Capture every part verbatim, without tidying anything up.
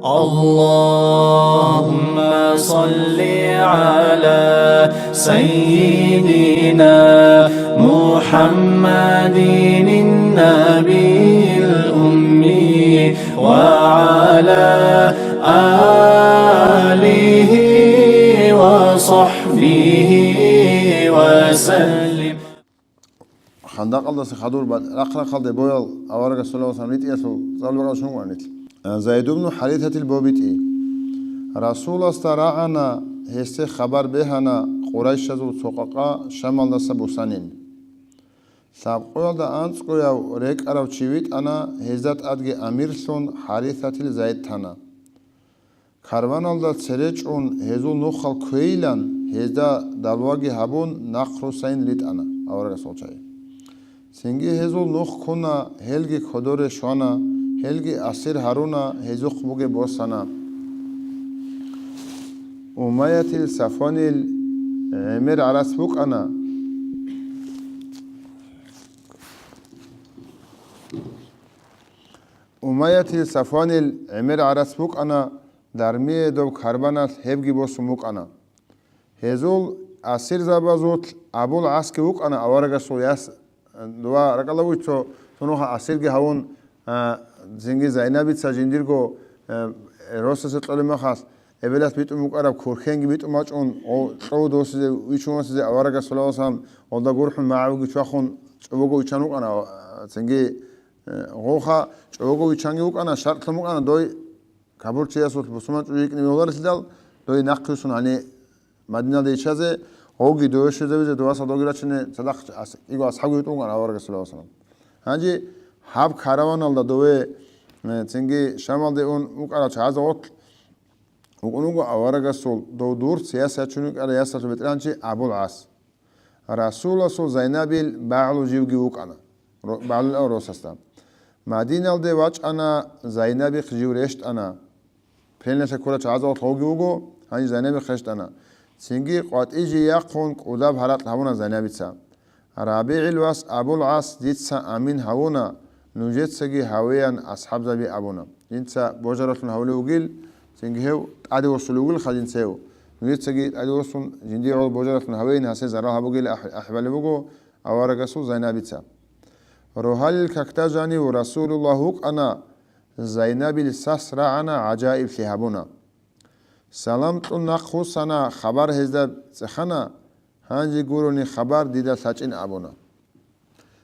اللهم صل على سيدنا محمد النبي الأمي وعلى آله وصحبه وسلم. Хандакъалдаса хадур ба-, рахъ-рахъалде боял аварагас саллаллагьу гӀалайгьи ва саллам ритӀиялъул цӀалбакъал щунгъанил. Зайд ибну Харисатил бобитӀи. Расуласда рагӀана, гьесде хабар бегьана Къурайшазул цо къакъа Шамалдаса бусанин. Лъабкъоялда анцӀгояв рекӀарав чи витӀана, гьезда тӀадги амирлъун Харисатил Зайд тана. Карваналда цере чӀун гьезул нухал кквейилан, гьезда далваги гьабун, нахърусайин ритӀана аварагасул чагӀи. Цинги гьезул нух ккуна, гьелги кодоре щвана, гьелги асир гьаруна, гьезухъ бугеб босана. Умаятил Сафванил гӀемер гӀарац букӀана. Умаятил Сафванил гӀемер гӀарац букӀана, дармие доб карбаналъ гьебги босун букӀана. Гьезул асирзабазулъ Абул ГӀасги вукӀана аварагасул яс, дова ракӀалда вуй цо, цо нуха асирги гьавун, а, цинги Зайнабица жиндирго, а, росасе кьолеб мехалъ, эбелалъ битӀун букӀараб курхенги битӀун бачӀун, гъов кьов досизе, вичун васизе аварагас саллаллагьу гӀалайгьи ва саллам, гъолда гурхӀун магӀарулги чвахун, чӀобого виччан вукӀана, а, цинги, э, гъовха чӀобого виччанги вукӀана, шартӀлъун букӀана дой капурчиясулъ бусурман чӀужу йикӀине вегьуларелъидал, дой нахъюсун гьаниб Мадиналде иччазе, гъовги дове щвезавизе, доваса довги рачине цадахъ ас-, кӀиго асхӀабги витӀун вукӀана аварагас саллаллагьу гӀалайгьи ва саллам. Гьанже гьаб караваналда дове, э, цинги Шамалде ун вукӀарал чагӀазда гъорлъ вукӀун вуго аварагасул дов дурц яс ячун вукӀарав ясалъул бетӀергьанчи Абул ГӀас. Расуласул Зайнабил багӀулев живги вукӀана. Ро-, багӀулев росасда. Мадиналде вачӀана, Зайнабихъ жив рещтӀана. Пленалъе ккурал чагӀазда гъорлъ гъовги вуго, гьанже Зайнабихъ рещтӀана. Цинги къватӀи жий яхъун кӀудаб гьаракь гьабуна Зайнабица. РабигӀил вас Абул ГӀас дица амин гьавуна, нужецаги гьавеян асхӀабзаби абуна. Жинца божаралъун гьавулев вугил, цинги гьев тӀаде восулев вугилха жинца гьев. Нужецаги тӀаде восун, жиндие гӀоло божаралъун гьавейин, гьасе зарал гьабугил ахӀ-, ахӀи балеб буго аварагасул Зайнабица. Рогьалил какда жанив Расулуллагь вукӀана, Зайнабил сас рагӀана, гӀажаиблъи гьабуна. Салам кьун нахъвуссана, хабар гьезда цӀехана, гьанже гурони хабар дида лъачӀин абуна.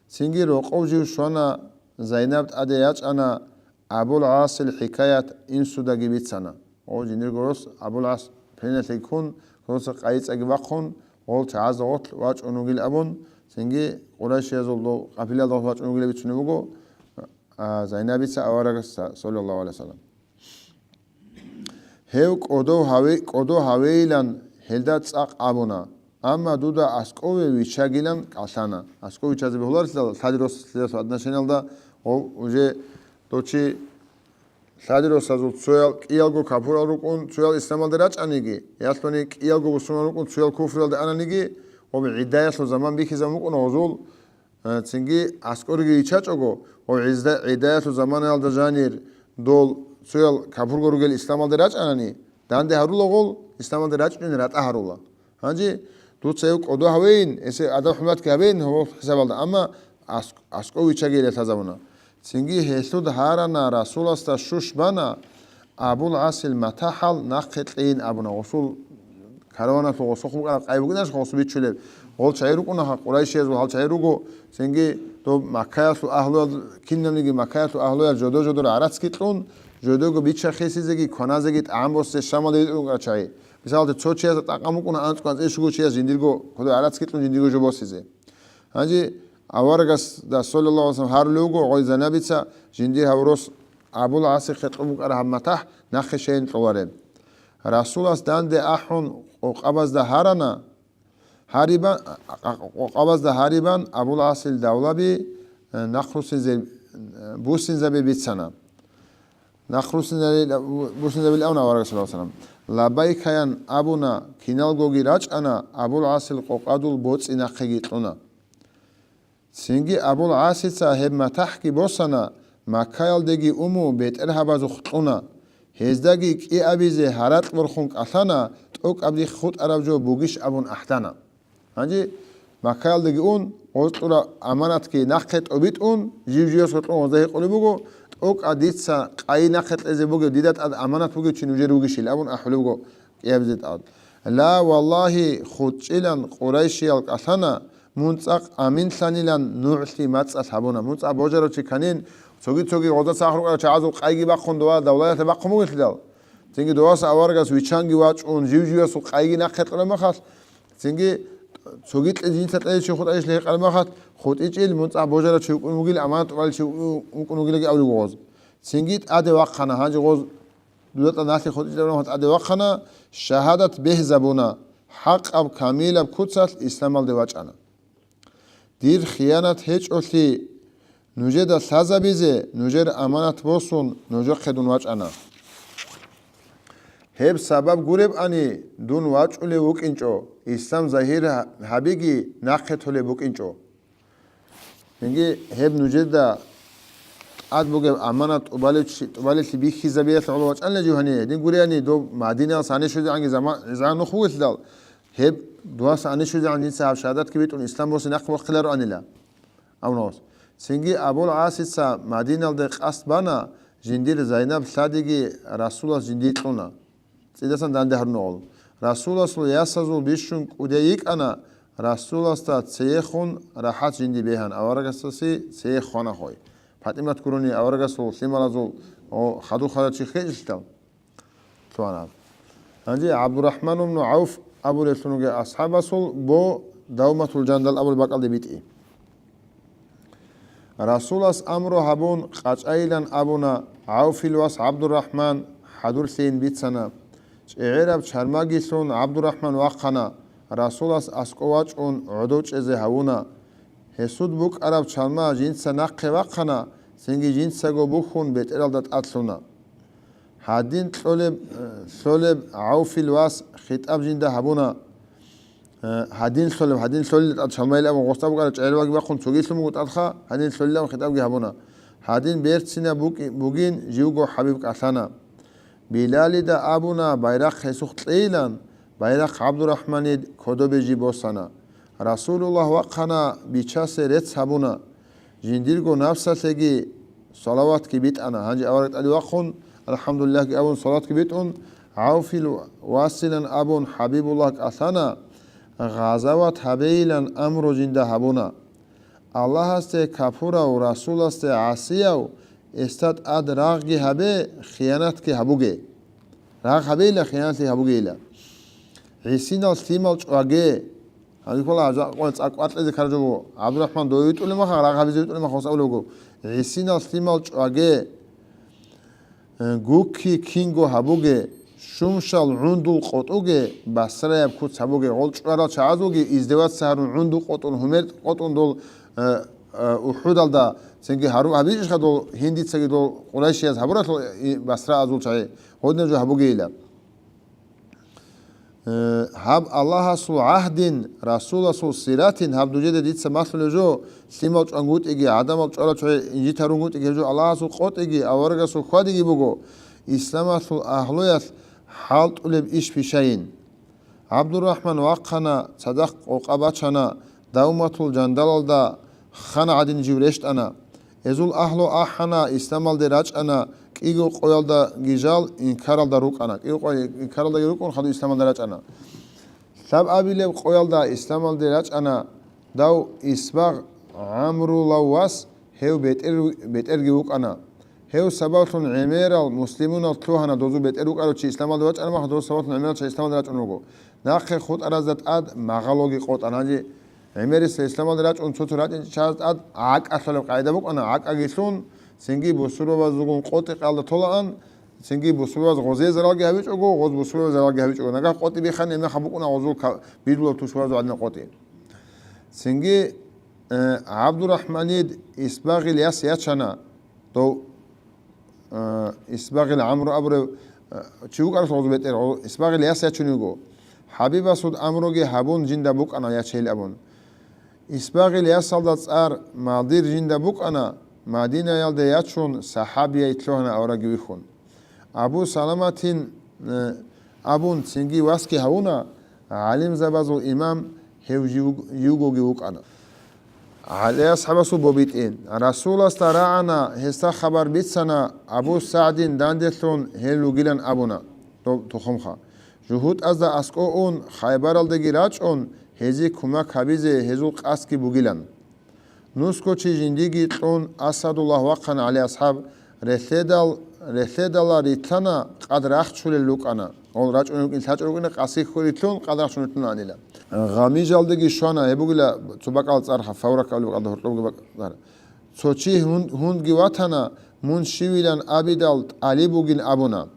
Цинги рокъов жив щвана, Зайнаб тӀаде ячӀана, Абул ГӀасил хӀикаят инсудаги бицана. О, жиндирго рос Абул ГӀас пленалъе ккун, гъоса къайи-цӀаги бахъун, гъол чагӀазда гъорлъ вачӀун вугил абун, цинги Къурайшиязул дов къапилалда гъорлъ вачӀун вугилан бицунеб буго, а, Зайнабица аварагасда, саллаллагьу гӀалайгьи ва саллам. Гьев кӀодов гьаве-, кӀодо гьавейилан гьелда цӀакъ абуна, амма дуда аскӀове виччагилан кӀалъана. АскӀов виччазе бегьуларелъидал лъади-росасул отношениялда, гъов уже дов чи лъади-росазул цоял кӀиялго капурал рукӀун, цоял исламалде рачӀаниги, ялъуни кӀиялго бусурман рукӀун, цоял куфриялде ананиги, гъоб гӀиддаялъул заман бихьизабун букӀуна гъозул, Э, цинги аскӀориги риччачӀого, гъов гӀизда-, гӀидаялъул заманаялда жанир дол цоял капурго ругел исламалде рачӀанани, данде гьарулагъул исламалде рачӀунени ратӀа гьарула. Гьанже дуца гьев кӀодо гьавейин, гьесие адаб-хӀурматги гьабейин гьабул хӀисабалда, амма ас-, аскӀов виччагейилан лъазабуна. Цинги гьелъул гьарана Расуласда щущ бана, Абул ГӀасил матахӀал нахъе кьейин абуна, гъосул караваналъул гъосухъ букӀараб къай букӀинаш гъосу биччулеб. Гъол чагӀи рукӀунаха, къурайшиязул гьал чагӀи руго, цинги доб Маккаялъул агьлуял, кинабниги Маккаялъул агьлуял жодо-жодор гӀарацги кьун, жодого бича-хисизеги, кваназеги, тӀагӀам босизе Шамалде витӀун вукӀарал чагӀи. Мисалалда, цо чиясда тӀакъан букӀуна анцӀго анцӀила чияс жиндирго кодо гӀарацги кьун, жиндирго жо босизе. Гьанже аварагасда, саллаллагьу гӀалайгьи ва саллам, гьарулев вуго гъой Зайнабица, жиндир гьав рос Абул ГӀасихъе кьун букӀараб гьаб матахӀ нахъе щайин кьолареб. Расулас данде ахӀун къокъабазда гьарана, гьарибан, къокъабазда гьарибан Абул ГӀасил давлаби, э, нахърусинзе-, э, бусинзаби бицана. Нахърусинали-, бусинзабил авна авараг, саллаллагьу гӀалайгьи ва саллам. Лаббайкаян абуна, киналгоги рачӀана, Абул ГӀасил къокъадул боцӀи нахъеги кьуна. Цинги Абул ГӀасица гьеб матахӀги босана, Маккаялдеги уму бетӀергьабазухъ кьуна. Гьездаги кӀиабизе гьаракь борхун кӀалъана, тӀокӀаб дихъ хутӀараб жо бугищ абун ахӀдана. Гьанже Маккаялдеги ун, гъоз кьура аманатги нахъе тӀобитӀун, жив-живасго кьун гъозда гьикъулеб буго, тӀокӀа дица къайи нахъе кьезе бугев, дида тӀад аманат бугев чи нужер вугищил абун ахӀулеб буго кӀиабизе тӀад. Ла, валлагьи, хутӀчӀилан Къурайшиял кӀалъана, мун цӀакъ аминлъанилан нугӀлъи мацӀалъ гьабуна. Мун цӀакъ божарав чи кканин, цоги-цоги гъозда цахӀ рукӀарал чагӀазул къайги бахъун дова давлаялъе бахъун бугелъидал. Цинги доваса аварагас виччанги вачӀун, жив-живасул къайги нахъе кьураб махалъ, цинги цоги кье-, жинца кьезе чи хутӀайищ гьикъараб махалъ, хутӀичӀил мун цӀакъ божарав чи вукӀун вугил, аманат тӀубалев чи вукӀун вугилаги абулеб гъоз. Цинги тӀаде вахъана, гьанже гъоз дуда тӀад налъи хутӀичӀилаб махалъ тӀаде вахъана, шагьадат бегьизабуна, хӀакъаб камилаб куцалъ исламалде вачӀана. Дир хиянат гьечӀолъи нужеда лъазабизе, нужер аманат босун, нужехъе дун вачӀана. Гьеб сабаб гуребани, дун вачӀулев вукӀинчӀо, ислам загьир гьабиги нахъе толеб букӀинчӀо. Цинги гьеб нужеда тӀад бугеб аманат тӀубалев чи-, тӀубалелъи бихьизабиялъе гӀоло вачӀанила жив гьанив. Гьедин гуребани, дов Мадиналъ гьанир щвезегӀанги заман, заман нух вугелъидал, гьеб дуваса гьанир щвезегӀан дица гьаб шагьадатги битӀун ислам босе нахъ вахъилароанила. Абунагьас. Цинги Абул ГӀасица Мадиналде къасд бана, жиндир Зайнаб лъадиги Расулас жиндие кьуна. ЦӀидасан данде гьарунагъул. Расуласул ясазул бищун кӀудияй йикӀана, Расуласда цеехун рахӀат жинди бегьан, аварагасдаси цеех хвана хой. ПатӀимат гурони аварагасул лъималазул, о, хадур хадачи хьежилъал. Лъугьана. Гьанже ГӀабдурахӀман ибн ГӀавф абулелъун вугев асхӀабасул бо Давматул Жандал абулеб бакӀалде битӀи. Расулас амру гьабун, къачӀайилан абуна, ГӀавфил вас ГӀабдурахӀман хӀадурлъейин бицана. ЧӀегӀераб чармагилъун ГӀабдурахӀман вахъана, Расулас аскӀов вачӀун гӀодов чӀезе гьавуна. Гьесуд букӀараб чарма жинца нахъе вахъана, цинги жинцаго бухьун бетӀералда тӀад лъуна. Гьадин кьолеб, лъолеб ГӀавфил вас хитӀаб жинда гьабуна. Э, гьадин лъолеб, гьадин лъолел тӀад шамаил абун гъосда букӀараб чӀегӀерабаги бахъун цогилъун буго тӀадха, гьадин лъолилан хитӀабги гьабуна. Гьадин берцинаб букӀи-, бугин живго ХӀабиб кӀалъана. Билалида абуна байрахъ гьесухъ кьейилан, байрахъ ГӀабдурахӀманид кодобе жиб босана. Расулуллагь вахъана, бичасе рецц гьабуна. Жиндирго напсалъеги салаватги битӀана. Гьанже авараг тӀаде вахъун, алхӀамдулиллагьги абун, салаватги битӀун, ГӀавфил василан абун ХӀабибуллагь кӀалъана, гъазават гьабейилан амру жинда гьабуна. Аллагьасде капурав, Расуласде гӀасияв, эсда тӀад рагъги гьабе, хиянатги гьабуге. Рагъ гьабейила, хиянатги гьабугейила. ГӀисинал лъимал чӀваге. Гьабикьула гьаб жакъа цӀакъ кӀвар кьезе ккараб жо буго. ГӀабдурахӀман, дой витӀулеб маха, рагъ гьабизе витӀулеб маха, гъос абулеб буго. ГӀисинал лъимал чӀваге, э, гукки кинго гьабуге, шумшал гӀундул къотӀуге, басраяб куц гьабуге. Гъол чӀварал чагӀазулги издеваться гьарун, гӀунду къотӀун, гьумер къотӀун дол, э, э, УхӀудалда, цинги гьару-, гьабичӀищха дол гьиндицаги дол къурайшияз гьабуралъул, и, басраазул чагӀи, гьодинаб жо гьабугейила. Э, гьаб Аллагьасул гӀагьдин, Расуласул сиратин, гьаб нужеда дица малъулеб жо, лъимал чӀвангутӀиги, гӀадамал чӀварал чӀвай инжит гьарунгутӀиги, гьеб жо Аллагьасул къотӀиги, аварагасул хьвадиги буго, исламалъул агьлуялъ хӀалтӀулеб иш пишайин. ГӀабдурахӀман вахъана, цадахъ къокъа бачана, Давматул Жандалалда хана гӀадин жив рещтӀана. Гьезул агьлу ахӀана, исламалде рачӀана, кӀиго къоялдаги жал инкаралда рукӀана. КӀиго къо инкаралдаги рукӀун, хадуб исламалда рачӀана. Лъабабилеб къоялда исламалде рачӀана дав Исбагъ ГӀамрулав вас, гьев бетӀер-, бетӀерги вукӀана. Гьев сабаблъун гӀемерал муслимунал лъугьана, дозул бетӀер вукӀарав чи исламалде вачӀараб мах, дозул сабаблъун гӀемерал чи исламалде рачӀун вуго. Нахъе хутӀаразда тӀад магъалоги къотӀана. Гьанже гӀемерисел исламалде рачӀун цо-цо рачӀинчӀел чагӀаз тӀад гӀакӀалъулеб къагӀида букӀана, гӀакӀаги лъун, цинги бусурбабазулгун къотӀи-къалда толаан, цинги бусурбабаз гъозие заралги гьабичӀого, гъоз бусурбабаз заралги гьабичӀого. Нагагь къотӀи биххани, гьебмехалъ букӀуна гъозул ка-, бирдулаб тушбабазул гӀадинаб къотӀи. Цинги, э, ГӀабдурахӀманид Исбагъил яс ячана. Дов, э, Исбагъил ГӀамру абурев, э, чи вукӀаралъул гъозул бетӀер, гъо-, Исбагъил яс ячун вуго. ХӀабибасул амруги гьабун, жинда букӀана ячейил абун. Исбагъил ясалда цӀар Мадир жинда букӀана, Мадинаялде ячун, сахӀабияй лъугьана аварагги вихьун. Абу Саламатин, э, абун цинги васги гьавуна, гӀалимзабазул имам гьев жив-, живгоги вукӀана. ГӀали асхӀабасул бобитӀи. Расуласда рагӀана, гьесда хабар бицана, Абу СагӀдин данделъун гьел ругилан абуна доб тухумха. ЖугьутӀазда аскӀов ун, Хайбаралдеги рачӀун, гьезие кумак гьабизе гьезул къасдги бугилан. Нусго чи жиндиги кьун Асадуллагь вахъана, ГӀали асхӀаб, релъедал-, релъедала рилълъана, къад рахчулел рукӀана. Гьел рачӀунел рукӀин лъачӀо рукӀина, къасихьго рилълъун, къад рахчун рилълъунаанила. Гъамижалдеги щвана, гьеб бугила цо бакӀал цӀарха, Фаврак абулеб бакӀалда гьоркьобги бакӀ-, цӀар. Цо чи гьунд-, гьундги ватана, мун щивилан абидал тӀалиб вугин абуна.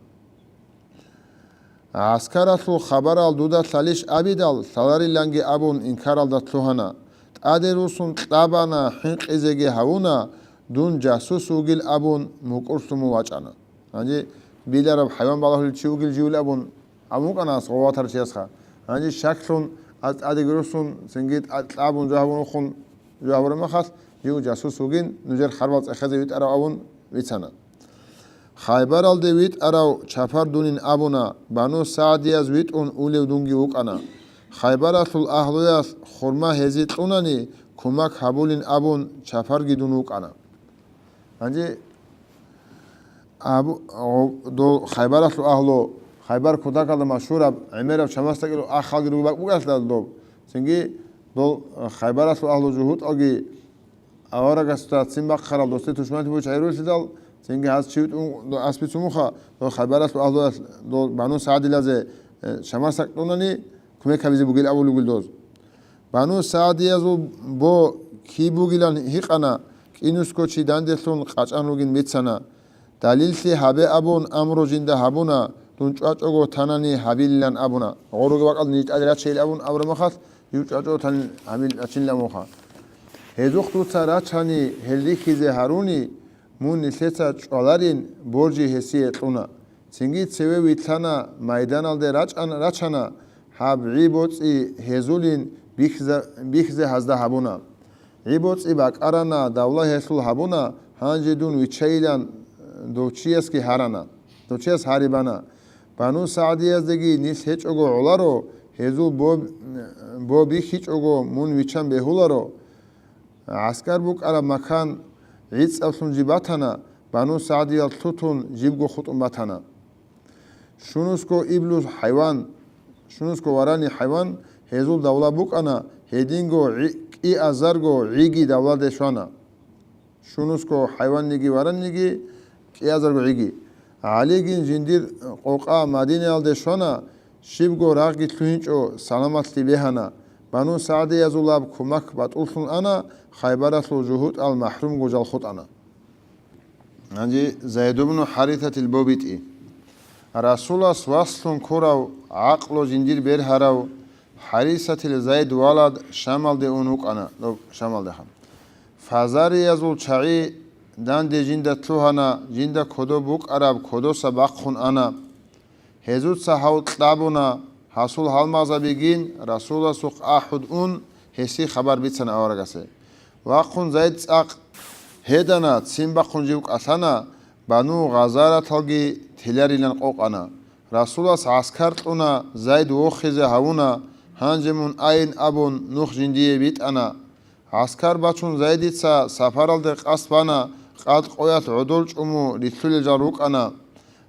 ГӀаскаралъул хабарал дуда лъалищ абидал, лъалариланги абун инкаралда лъугьана. ТӀаде русун кьабана, хӀинкъизеги гьавуна, дун жасус вугил абун, мукӀурлъун вачӀана. Гьанже билараб хӀайван балагьулев чи вугил живил абун, абун вукӀана гъов ватарав чиясха. Гьанже щаклъун, а, тӀадеги русун, цинги тӀа-, кьабун жо гьабун вухун, жо гьабураб мехалъ, жив жасус вугин, нужер харбал цӀехезе витӀарав абун бицана. Хайбаралде витӀарав чапар дунин абуна, Бану СагӀдияз витӀун улев дунги вукӀана. Хайбаралъул агьлуялъ хурма гьезие кьунани, кумак гьабулин абун, чапарги дун вукӀана. Гьанже абу-, гъо-, дол Хайбаралъул агьлу, Хайбар кутакалда машгьураб, гӀемераб чамасдакӀил ахалги руго бакӀ букӀалъа доб. Цинги дол Хайбаралъул агьлу жугьутӀалги аварагасда ццин бахъарал досде тушманлъи бугеб гӀайрулъидал, цинги гьаз чи витӀун дол аспицун муха, дол Хайбаралъул агьлуялъ дол Бану СагӀдилазе, э, чамасдакӀ кьунани, кумек гьабизе бугил абулел ругел доз. Бану СагӀдиязул бо киб бугилан гьикъана, кӀинусго чи данделъун къачӀан ругин бицана. Далиллъи гьабе абун амру жинда гьабуна, дун чӀвачӀого танани гьабилилан абуна. Гъоруги бакӀал ниж тӀаде рачейил абун абураб мехалъ, жив чӀвачӀого танил гьабил рачинилан муха. Гьезухъ дуца рачани, гьел рихьизе гьаруни, мун нилъеца чӀваларин боржи гьесие кьуна. Цинги цеве вилълъана, майданалде рачӀан-, рачана, гьаб гӀи боцӀи гьезулин бихьза-, бихьзе гьазда гьабуна. ГӀи боцӀи бакӀарана, давла гьелъул гьабуна, гьанже дун виччайилан дов чиясги гьарана. Дов чияс гьарибана. Бану СагӀдияздеги нилъ гьечӀого гӀоларо, гьезул бо-, бо бихьичӀого мун виччан бегьуларо. ГӀаскар букӀараб макан гӀицӀаблъун жиб батана, Бану СагӀдиял лъутун жибго хутӀун батана. Щунусго иблу хӀайван, щунусго варани хӀайван гьезул давла букӀана, гьединго гӀи-, кӀиазарго гӀиги давладе щвана. Щунусго хӀайванниги варанниги кӀиазарго гӀиги. ГӀалигин жиндир къокъа Мадинаялде щвана, щибго рагъги лъугьинчӀо, саламатлъи бегьана. Бану СагӀдиязулаб кумак батӀуллъун ана, Хайбаралъул жугьутӀал махӀрумго жал хутӀана. Гьанже Зайд ибн ХӀарисатил бобитӀи. Расулас васлъун ккурав, гӀакълу жиндир бергьарав ХӀарисатил Зайд валад Шамалде ун вукӀана, доб Шамалдеха. Фазариязул чагӀи данде жинда лъугьана, жинда кодоб букӀараб кодоса бахъун ана. Гьезуца гьав кьабуна, гьасул гьалмагъзабигин Расуласухъ ахӀун ун, гьесие хабар бицана аварагасе. Вахъун Зайд цӀакъ гьедана, ццин бахъун жив кӀалъана, Бану Гъазараталги теларилан къокъана. Расулас гӀаскар кьуна, Зайд вохизе гьавуна, гьанже мун айин абун нух жиндие битӀана. ГӀаскар бачун Зайдица сапаралде къасд бана, къад къоялъ гӀодор чӀуму рилълъулел жал рукӀана.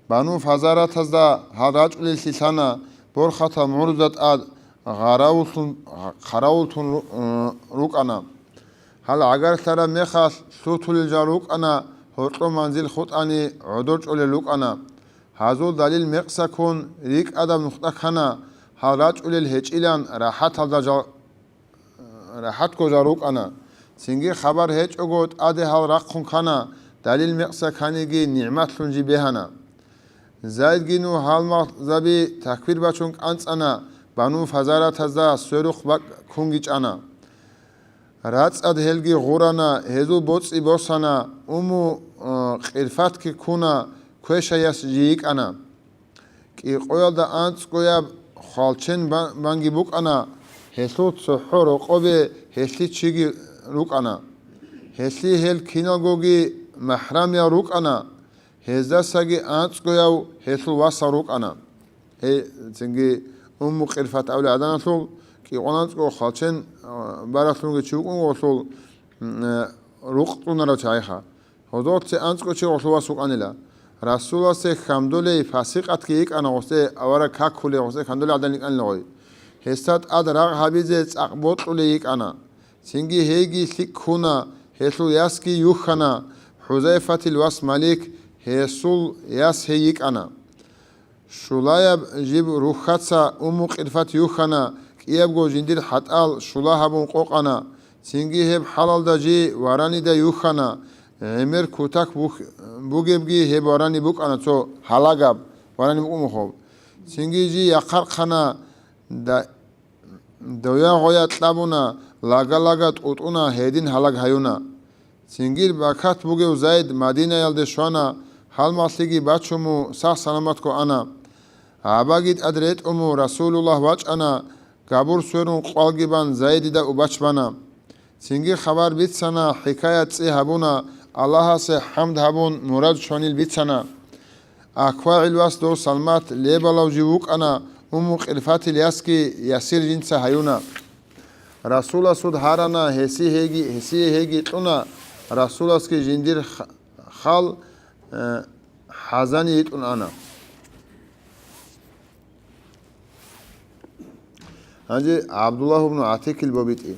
Бану Фазаратазда гьал рачӀулеллъи лъана, борхатал мугӀрузда тӀад гъаравуллъун, хъаравуллъун ру-, рукӀана. Гьал гӀагарлъараб мехалъ лъутулел жал рукӀана, гьоркьо манзил хутӀани гӀодор чӀолел рукӀана. Гьазул далил мекъса ккун рикӀкӀадаб нухда ккана, гьал рачӀулел гьечӀилан рахӀаталда жал рахӀатго жал рукӀана. Цинги хабар гьечӀого тӀаде гьал рахъун ккана, далил мекъса кканиги нигӀматлъун жи бегьана. Зайдги нух гьалмагъзаби такбир бачун кӀанцӀана, Бану Фазаратазда сверухъ бакӀ ккунги чӀана. РацӀцӀад гьелги гъурана, гьезул боцӀи босана, Умму, э, Къирфатги ккуна, квешаяс жи йикӀана. КӀикъоялда анцӀгояб хвалчен ба-, банги букӀана, гьелъул цохӀо рокъобе гьелъи чиги рукӀана. Гьелъи гьел киналгоги махӀрамиял рукӀана. Гьездасаги анцӀгояв гьелъул васал рукӀана. Гьей, цинги Умму Къирфат абулей гӀаданалъул кӀикъоялда анцӀго хвалчен, а, баралъунги чи вукӀун гъолъул, м, э, рукъ цӀунарав чагӀиха. Гьодоци анцӀго чи гъолъул вас вукӀанила. Расуласе хьандулей фасикъатги йикӀана, гъосде авараг какулей, гъосде хьандулей гӀадан йикӀанила гъой. Гьесда тӀад рагъ гьабизе цӀакъ бокьулей йикӀана. Цинги гьейги лъикӀ ккуна, гьелъул ясги юхьана, ХӀузайфатил вас Малик, гьесул яс гьей йикӀана. Щулаяб жиб рухьаца Умму Къирфат юхьана, кӀиябго жиндир хӀатӀал щула гьабун къокъана. Цинги гьеб хӀалалда жий варанида юхьана, гӀемер кутак бух-, бугебги гьеб варани букӀана цо гьалагаб, варани букӀун бугеб. Цинги жий яхъархъана, да-, доя-гъоя кьабуна, лага-лага тӀутӀуна, гьедин гьалаг гьаюна. Цинги бакат бугев Зайд Мадинаялде щвана, гьалмагълъиги бачун мун сах-саламатго ана. ГӀабаги тӀад ретӀун мун Расулуллагь вачӀана, габур сверун къвалги бан Зайдида убач бана. Цинги хабар бицана, хӀикаят цӀи гьабуна, Аллагьасе хӀамд гьабун, мурад щванил бицана. АквагӀил вас дов Салмат лебалав жив вукӀана, Умму Къирфатил ясги Ясир жинца гьаюна. Расуласул гьарана, гьесие гьейги, гьесие гьейги кьуна, Расуласги жиндир х-, хал, э, хӀазани йитӀун ана. Гьанже ГӀабдуллагь ибн ГӀатикил бобитӀи.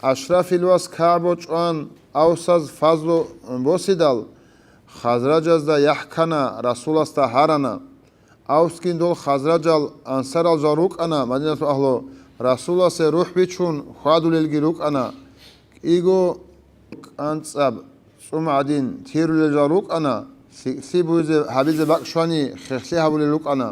Ашрафил вас КагӀбо чӀван, авсаз фазлу босидал, хазражазда яхӀ ккана, Расуласда гьарана. Авсгин дол хазражал, ансарал жал рукӀана, Мадиналъул агьлу, Расуласе рухӀ бичун хьвадулелги рукӀана. КӀиго кӀанцӀаб цӀум гӀадин тирулел жал рукӀана, лъикӀлъи буйзе гьабизе бакӀ щвани, хехлъи гьабулел рукӀана.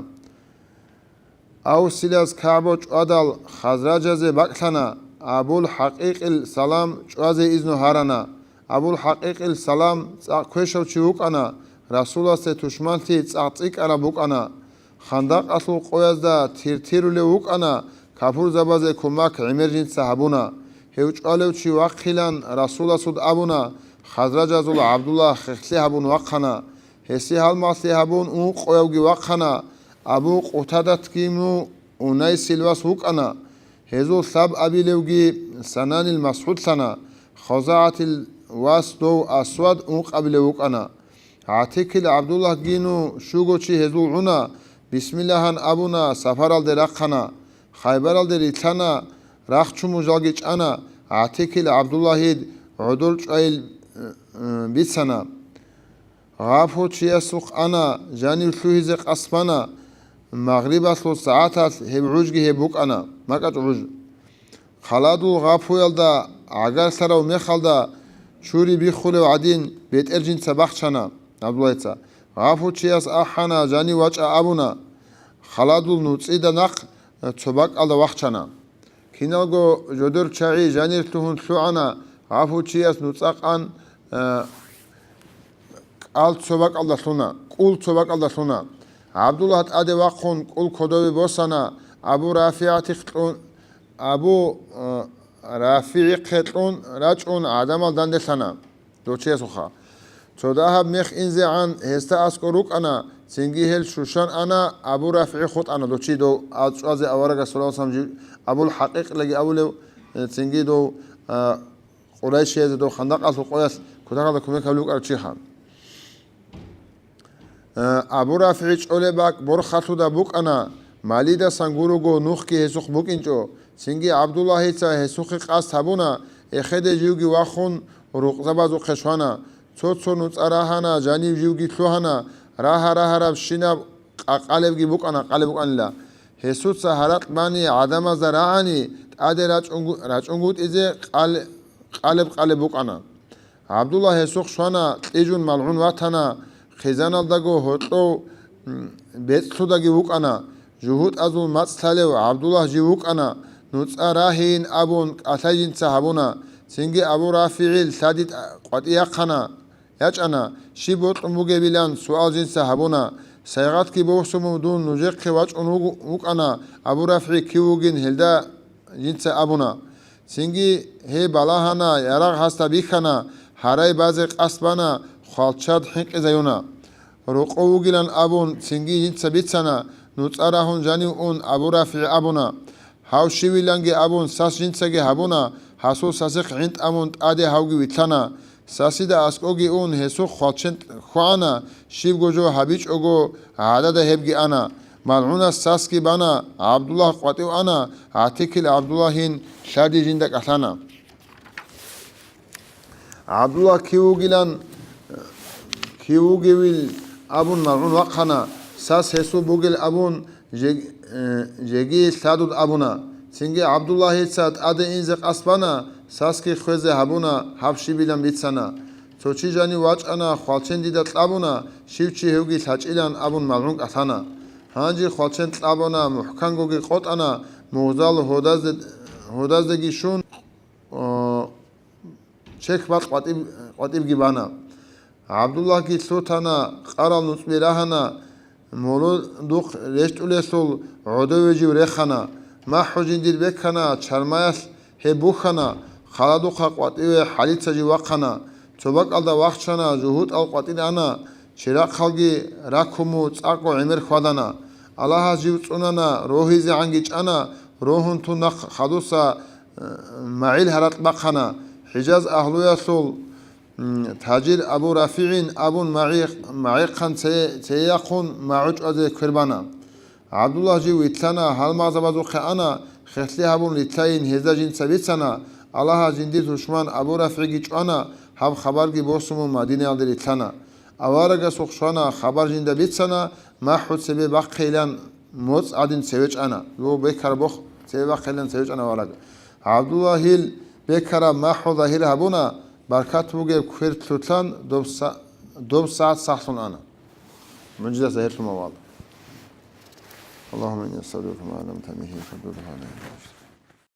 Авсилаз КагӀбо чӀвадал, хазражазе бакӀлъана, Абул ХӀакъикъил Салам чӀвазе изну гьарана. Абул ХӀакъикъил Салам цӀакъ квешав чи вукӀана, Расуласде тушманлъи цӀакъ цӀикӀкӀараб букӀана. Хандакъалъул къоязда тир-тирулев вукӀана, капурзабазе кумак гӀемер жинца гьабуна. Гьев чӀвалев чи вахъилан Расуласуд абуна, хазражазул ГӀабдуллагь хехлъи гьабун вахъана. Гьесие гьалмагълъи гьабун ункъоявги вахъана, Абу Къутадатгину Унайсил вас вукӀана. Гьезул лъабабилевги Сананил МасгӀудлъана, ХузагӀатил вас дов Асвад ункъабилев вукӀана. ГӀатикил ГӀабдуллагьгину щуго чи гьезул гӀуна, бисмиллагьан абуна, сапаралде рахъана. Хайбаралде рилълъана, рахчун мужалги чӀана, ГӀатикил ГӀабдуллагьид гӀодор чӀвайил, э, э, бицана. Гъафу чиясухъ ана, жанив лъугьизе къасбана, магърибалъул сагӀаталъ гьеб гӀужги гьеб букӀана, макьачӀ гӀуж. Халадул гъафуялда гӀагарлъарав мехалда чури биххулев гӀадин, бетӀер жинца бахчана ГӀабдуллагьица. Гъафу чияс ахӀана, жанив вачӀа абуна. Халадул нуцӀида нахъ цо бакӀалда вахчана. Киналго жодор чагӀи жанир лъугьун лъугӀана, гъафу чияс нуцӀа къан, э, кӀал цо бакӀалда лъуна, кӀул цо бакӀалда лъуна. ГӀабдуллагь тӀаде вахъун кӀул кодове босана, Абу РафигӀихъе кьун, Абу, э, РафигӀихъе кьун рачӀун гӀадамал данделъана. Дов чиясухъа. Цо дагьаб мех инзегӀан гьесда аскӀор рукӀана, цинги гьел щущан ана, Абу РафигӀи хутӀана, дов чи дов, а, чӀвазе аварагас саллаллагьу гӀалайгьи ва саллам жив, Абул ХӀакъикъилаги абулев, э, цинги дов, а, Къурайшиязе дов хандакъалъул къоялъ кутакалда кумек гьабулев вукӀарав чиха. Э, Абу РафигӀи чӀолеб бакӀ борхалъуда букӀана, Малидасан гуруго нухги гьесухъ букӀинчӀо. Цинги ГӀабдуллагьица гьесухъе къасд гьабуна, эхеде живги вахун, рукъзабазухъе щвана. Цо-цо нуцӀа рагьана, жанив живги лъугьана, рагьа-рагьарабщинаб къа-, къалебги букӀана, къалеб букӀанила. Гьесуца гьаракь бани гӀадамазда рагӀани, тӀаде рачӀунгу-, рачӀунгутӀизе къал-, къалеб-къалеб букӀана. ГӀабдуллагь гьесухъ щвана, кьижун малгӀун ватана, хъизаналдаго гьоркьов, м, бецӀлъудаги вукӀана. ЖугьутӀазул мацӀ лъалев ГӀабдуллагь жив вукӀана, нуцӀа рагьейин абун кӀалъай жинца гьабуна. Цинги Абу РафигӀил лъади тӀа-, къватӀи яхъана, ячӀана, щиб бокьун бугебилан суал жинца гьабуна. Сайгъатги босун дун нужехъе вачӀун вуг-, вукӀана, Абу РафигӀи кив вугин гьелда жинца абуна. Цинги гьей балагьана, ярагъ гьасда бихьана, Гьарай базе къасд бана, хвалчад хӀинкъизаюна. Рокъов вугилан абун, цинги жинца бицана, нуцӀа рагьун жанив ун, Абу РафигӀ абуна. Гьав щивиланги абун, сас жинцаги гьабуна, гьасул сасихъ гӀинтӀамун тӀаде гьавги вилълъана. Сасида аскӀоги ун, гьесухъ хвалчен хьвагӀана, щибго жо гьабичӀого, гӀадада гьебги ана. МалгӀунас сасги бана, ГӀабдуллагь къватӀив ана, гӀатикил ГӀабдуллагьин лъади жинда кӀалъана. ГӀабдуллагь кив вугилан, кив вугевил абун малгӀун вахъана, сас гьесул бугел абун, жег-, э, жеги лъадуд абуна. Цинги ГӀабдуллагьица тӀаде инзе къасд бана, сасги хвезе гьабуна, гьаб щибилан бицана. Цо чи жанив вачӀана, хвалчен дида кьабуна, щив чи гьевги лъачӀилан абун малгӀун кӀалъана. Гьанже хвалчен кьабуна, мухӀкангоги къотӀана, мугъзал гьодазде-, гьодаздеги щун, о, чехь-бакь къватӀиб-, къватӀибги бана. ГӀабдуллагьги лъутана, къарал нуцӀби рагьана, молодухъ рещтӀулелъул гӀодове жив рехана. МахӀу жиндир бекана, чармаялъ гьеб бухьана, халадухъа къватӀиве хӀалица жив вахъана. Цо бакӀалда вахчана, жугьутӀал къватӀир ана, чирахъалги ракуму цӀакъго гӀемер хьвадана. Аллагьас жив цӀунана, рогьизегӀанги чӀана, рогьун тун нахъ хадуса, э, магӀил гьаракь бахъана. ХӀижаз агьлуялъул, м, тажир Абу РафигӀин абун магӀи-, магӀихъан цее-, цеяхъун магӀу чӀвазе квербана. ГӀабдуллагь жив вилълъана, гьалмагъзабазухъе ана, хехлъи гьабун рилълъайин гьезда жинца бицана, Аллагьас жиндир тушман Абу РафигӀги чӀвана, гьаб хабарги босун мун Мадинаялде рилълъана. Аварагасухъ щвана, хабар жинда бицана, махӀу цебе бахъейилан моцӀ гӀадин цеве чӀана. Жо бекараб бох цеве бахъейилан цеве чӀана авараг. ГӀабдуллагьил бекараб махӀу загьир гьабуна, баркат бугеб квер лъутлъан доб са-, доб сагӀат сахлъун ана. МугӀжизат загьирлъун авал. اللهم إني أسألك ما علمتني فردده علي.